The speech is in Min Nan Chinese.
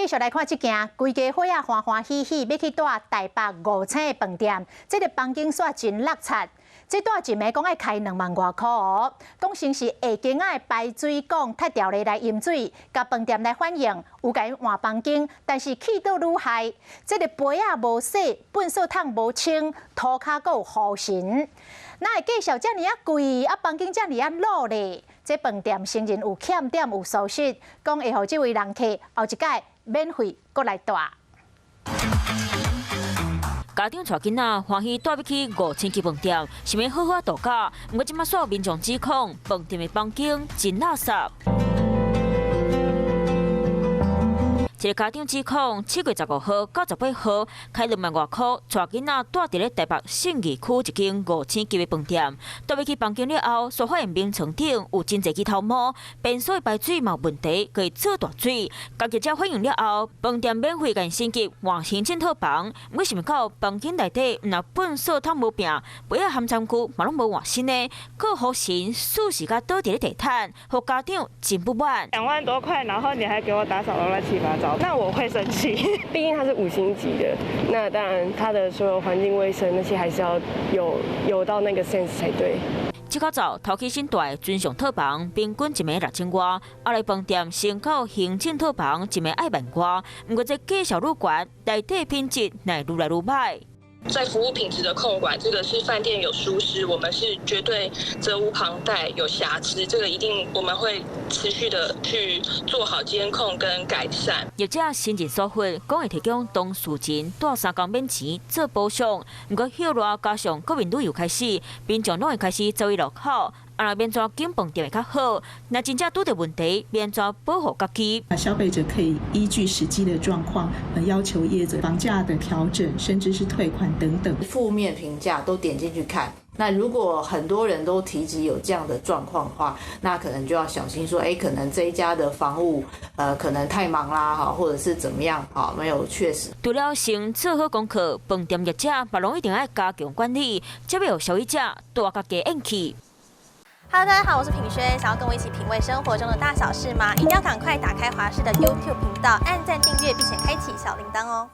續來看這件，規家伙仔歡歡喜喜欲去蹛台北五星的飯店，這个房間煞真落漆。這蹛一暝講愛開兩萬外箍哦，講成是下間仔的排水管拆掉咧來淹水，共飯店來反映有共𪜶換房間，但是去倒愈害，這个杯仔無洗，糞掃桶無清，塗跤閣有雨塵，哪會價數遮爾仔貴，啊房間遮爾仔老咧？這飯店承認有欠點有疏失，講會予這位人客後一擺免費閣來蹛。家長帶囡仔歡喜帶欲去五星級飯店，想欲好好度假。毋過這馬煞民眾指控飯店的房間真垃圾。一个家長指控，7月15號到18號，開兩萬外箍，帶囡仔蹛佇咧台北信義區一間五星級的飯店，蹛欲去房間了後，煞發現眠床頂有真濟支頭毛，便所的排水嘛有問題，閣會做大水。共業者反映了後，飯店免費共升級換行政套房，毋過想袂到房間內底毋但糞掃桶無變，杯仔含餐具嘛攏無換新的，閣雨塵四時共倒佇咧地毯，予家長真不滿。 2萬多塊，然後你還給我打掃得亂七八糟，那我會生氣。畢竟它是五星級的，那當然它的所有環境衛生那些還是要有到那個 sense 才對。這口罩頭起身大，尊上套房平均一暝6000外，後來飯店升到行政套房一暝愛萬外，毋過這價數愈懸，內底品質乃愈來愈䆀。在服務品質的控管，這個是飯店有疏失，我們是絕對責無旁貸，有瑕疵，這個一定我們會持續的去做好監控跟改善。業者承認疏忽，講會提供當事人蹛3工免錢做補償。毋過歇熱加上國民旅遊開始，民眾攏會開始走去路口，啊，欲按怎揀飯店會較好？若真正拄著問題，欲按怎保護家己？消費者可以依據實際的狀況，要求業者房價的調整，甚至是退款等等。負面評價都點進去看，那如果很多人都提及有這樣的狀況的話，那可能就要小心說，可能這一家的房務，可能太忙啦，哈，或者是怎麼樣，哈，沒有確實。除了先做好功課，飯店業者嘛攏一定愛加強管理，才袂予消費者蹛共家怨氣。 Hello，大家好，我是品軒，想要跟我一起品味生活中的大小事嗎？一定要趕快打開華視的 YouTube 頻道，按讚訂閱，並且開啟小鈴鐺哦。